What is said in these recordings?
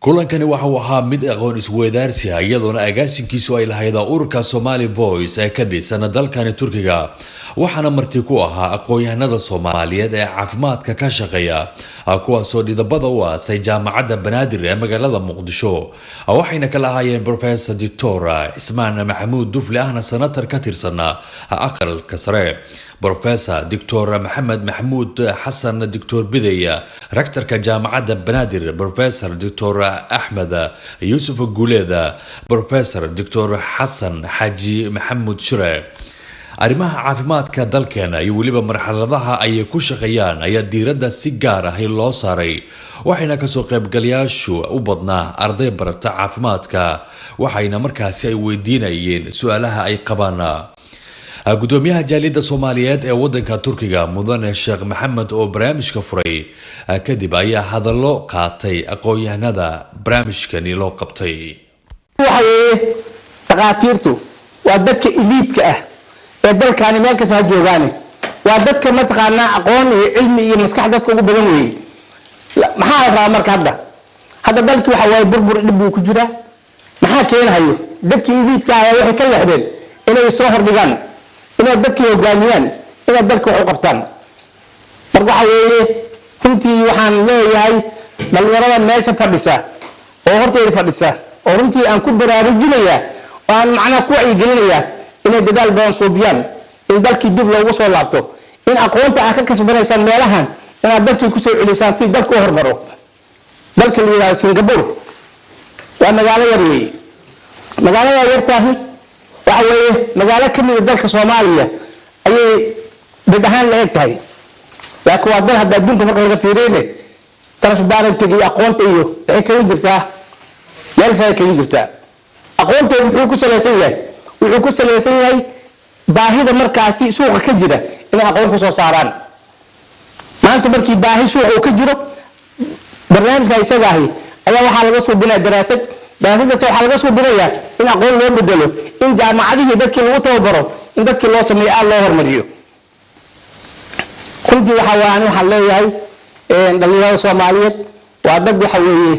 Kulankani waxa uu ahaa mid aqoon isweydaarsi ah, iyadoona agaasinkiisu ay lahayd ururka Somali Voice ee ka dhisan dalkani Turkiga, waxaana marti ku ahaa aqoon-yahanada Soomaaliyeed ee caafimaadka ka shaqeeya, kuwaasoo dhidabada u aasay Jaamacadda Banaadir ee magaalada Muqdisho. Waxayna kala ahaayeen Professor Doctor Cismaan Maxamuud Dufle, ahna senator ka tirsan Aqalka Sare, Professor Doctor Maxamed Maxamuud Xasan, Doctor Bidey, rectorka Jaamacadda Banaadir, Professor Doctor Axmed Yuusuf Guuleed, Professor Doctor Xasan Xaaji Maxamuud Shire. Arrimaha caafimaadka dalkeena iyo weliba marxaladaha ay ku shaqeeyaan ayaa diiradda si gaar ahi loo saaray, waxayna kasoo qaybgalayaashu u badnaa arday barata caafimaadka, waxayna markaasi ay weydiinayeen su-aalaha ay qabaan. Gudoomiyaha Jaaliyadda Soomaaliyeed ee wadanka Turkiga, Mudane Sheekh Maxamed, oo barnaamijka furay kadib ayaa hadallo qaatay aqoon-yahanada barnaamijkani loo qabtay. Waxa weeye, dhakhaatiirtu waa dadka elite-ka ah ee dalkaani, meel kasta ha joogaane. Waa dadka mataqaanaa aqoon iyo cilmi iyo maskax dadka ugu badan weeye. Maxaa la rabaa marka hadda dalkii waxa waaye burbur, dhib buu ku jiraa. Maxaa keenahayo? Dadkii elite-ka ah waxay ka leexdeen inay soo hordhigaan, inay dadkii hogaamiyaan, inay dalka wax u qabtaan. Marka waxa weeye, runtii waxaan leeyahay dhalinyarada meesha fadhisa oo horteyda fadhisa, oo runtii aan ku baraarujinaya oo aan macnaha ku wacyigelinaya inay dadaal badan suubiyaan, in dalkii dib loogu soo laabto, in aqoonta aad ka kasbanaysaan meelahan inaad dalkii kusoo celisaan si dalka u hormaro. Dalka la yidhahdo Singapore waa magaalo yar weeye. Magaalada yartaahi waxa weeye magaalo ka mida dalka Soomaaliya ayay dad ahaan la eg tahay, laakiin waa dal hadda adduunka marka laga fiiriyne transparency iyo aqoonta iyo waxay kaga jirtaa meel sare kaga jirtaa. Aqoonteedu muxuu ku salaysan yahay? Wuxuu ku salaysan yahay baahida markaasi suuqa ka jira inay aqoon ku soo saaraan. Maanta markii baahi suuqa uu ka jiro, barnaamijka isaga ahi ayaa waxaa laga suubinaya daraasad. Daraasaddaas waxaa laga suubinayaa in aqoon loo bedelo, in jaamacadihii dadkii lagu tababaro, in dadkii loo sameeyo, aada loo hormariyo. Runtii waxa waa ani waxaan leeyahay dhalinyarada Soomaaliyeed waa dad waxa weeye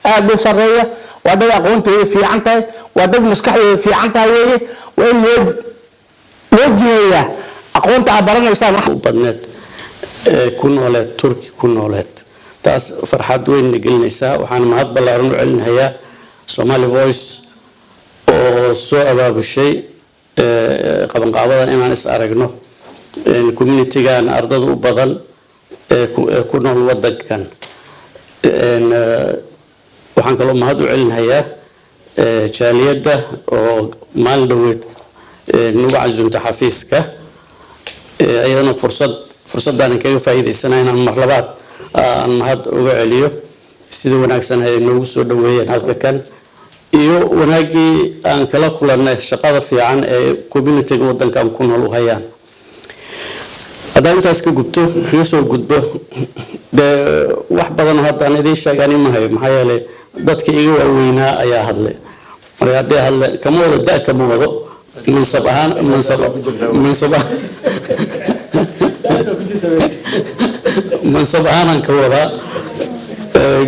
aada u sarreeya, waa dad aqoontooda fiican tahay, waa dad maskaxdooda fiican tahay weeye. Waa in loo jiheeyaa aqoonta aad baranaysaan. U badneed ee ku nooleed Turki ku nooleed, taas farxad weynna gelinaysaa. Waxaan mahad ballaaran u celinayaa Somali Voice oo soo abaabushay qabanqaabadan inaan is aragno communitygan ardada u badan ee ku nool wadankan. Waxaan kaloo mahad u celinayaa jaaliyadda oo maalin dhoweed nagu casuumta xafiiska, iyadana fursadaan kaga faa'iidaysana inaan mar labaad aan mahad uga celiyo sida wanaagsan ay noogu soo dhaweeyeen halka kan iyo wanaaggii aan kala kulannay, shaqada fiican ee communityga wadankan ku nool u hayaan. Haddaan intaas ka gubto, kaga soo gudbo, dee wax badanoo haddaan idiin sheegani ma hayo, maxaa yeelay dadka iga waaweynaa ayaa hadlay. Marka haddii hadle kama wado da, kama wado mansab ahaan, mansab ahaanaan ka wadaa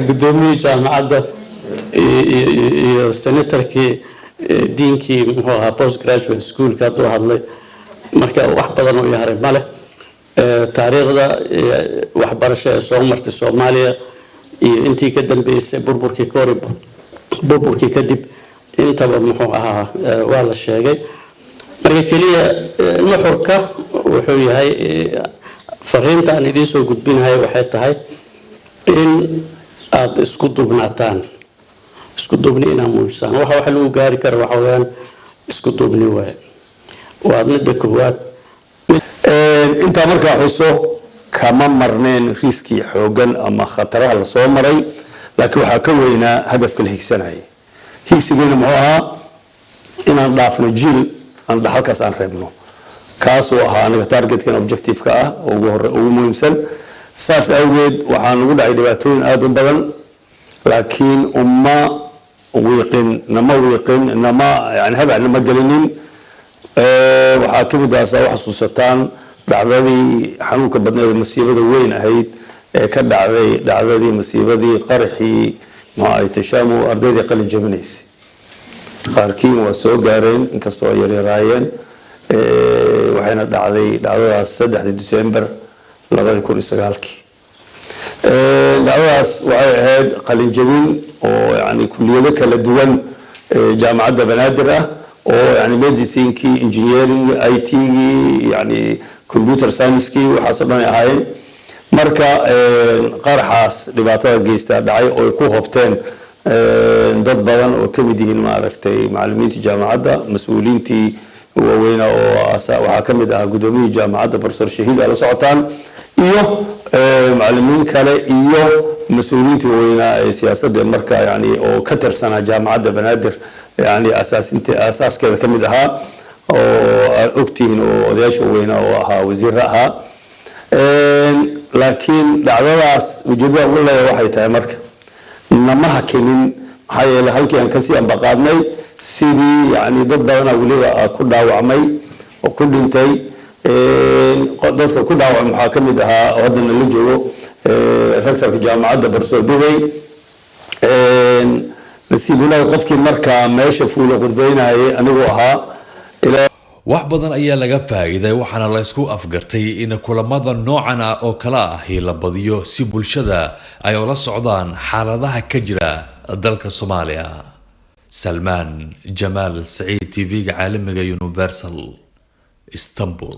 guddoomiyihii jaamacadda iyo senatorkii, deankii, muxuu ahaa, postgraduate schoolka hadduu hadlay. Marka wax badan oo ii haray male. Taariikhda waxbarasho ee soo martay Soomaaliya iyo intii ka dambeysay burburkii ka hor, burburkii kadib, intaba muxuu ahaa waa la sheegay. Marka keliya nuxurka wuxuu yahay, fariinta aan idiin soo gudbinahay waxay tahay in aada isku duubnaataan, isku duubni inaad muujisaan. Waxa lagu gaari kara waxa weeyaan isku duubni waaye. Waa midda koowaad. Intaa markaa xuso, kama marneen risk xoogan ama khataraha lasoo maray, laakiin waxaa ka weynaa hadafka la higsanayay. Higsigeena muxuu ahaa? Inaan dhaafno jiil aan dhaxalkaas aan reebno. Kaasuu ahaa aniga targetkan objectiveka ah ugu hore, ugu muhiimsan. Saas awgeed waxaa nagu dhacay dhibaatooyin aada u badan, laakiin uma wiiqin, nama wiiqin, nama yani habac nama gelinin. Waxaa kamid ah, saa u xasuusataan, dhacdadii xanuunka badneed, masiibada weyn ahayd ee ka dhacday, dhacdadii masiibadii qaraxii. Maxaa ay tashaamo ardaydii qalin jabinaysay, qaarkiin waa soo gaareen inkastoo ay yaryaraayeen. Waxayna dhacday dhacdadaas 3-dii December 2009-kii. Dhacdadaas waxay ahayd qalinjabin oo yani kuliyado kala duwan Jaamacadda Banaadir ah, oo yani medicinkii, engineering, IT-gii, yani computer science-kii, waxaasoo dhan ay ahaayeen. Marka qaraxaas dhibaatada geystaa dhacay oo ay ku hobteen dad badan oo kamid yihiin, maaragtay, macalimiintii jaamacadda, mas-uuliyiintii waaweyna, oo waxaa kamid ahaa gudoomiyihii jaamacadda, Professor Shahiid, aa la socotaan, iyo macalimiin kale iyo mas-uuliyiintii waaweynaa ee siyaasadda marka yani oo ka tirsanaa Jaamacadda Banaadir, yani asaasinta asaaskeeda ka mid ahaa, oo aad ogtihiin, oo odayaasha waaweynaa oo ahaa, wasiirra ahaa. Laakiin dhacdadaas ujeedada ugu leeyahay waxay tahay marka nama hakinin, maxaa yeelay halkii aan kasii ambaqaadnay sidii yani dad badana weliba ku dhaawacmay oo ku dhintay. Dadka ku dhaawacmay waxaa kamid ahaa oo haddana la joogo rectorka jaamacadda, Professor Bidey. Nasiib wanaag, qofkii markaa meesha fuula khudbeynayay anigu ahaa. Wax badan ayaa laga faa'iiday, waxaana la isku afgartay in kulamada noocan ah oo kale ahi la badiyo si bulshada ay ula socdaan xaaladaha ka jira dalka Soomaaliya. Salmaan Jamaal Saciid, TV-ga caalamiga Universal, Istanbul.